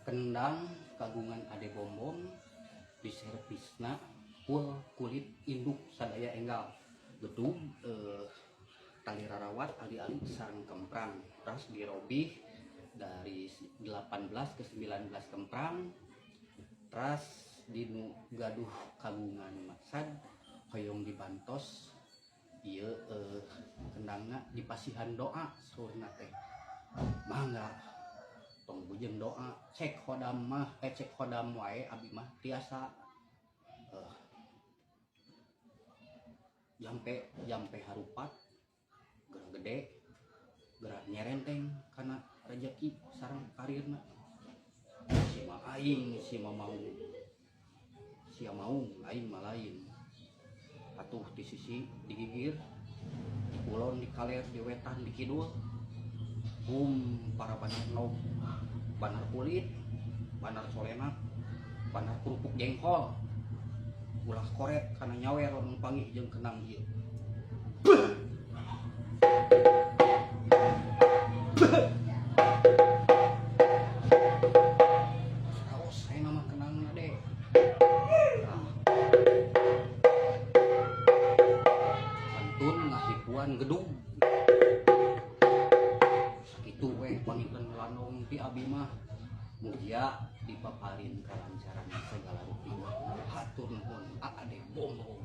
Kendang kagungan Ade Bombom diservisna full kulit induk sadaya enggal gedung tali rarawat ali-ali sareng kemprang terus dirobih dari 18 ke 19 kemprang terus dinu gaduh kagungan maksad hoyong dibantos ieu kendangna dipasihan doa saurna teh mangga tong bujeng doa cek khodam mah cek khodam wae abi mah tiasa jampe harupat geura gede geura nyerenteng kana rejeki sareng karirna si ma aing si ma mau sia mau aing mah lain atuh di sisi digigir di kulon di kaler di wetan di kidul bum para banar nog banar kulit banar solenak banar kerupuk jengkol ulah koret kana nyawer lamun panggih jeung kenang ieu. Raos saya nama kenangna deh. Pantun ngahipuan gedung. Sakitu weh panginten landong ti abi mah. Mugia dipaparin kalancaran segala rupi. Hatur nuhun Ade Bombom.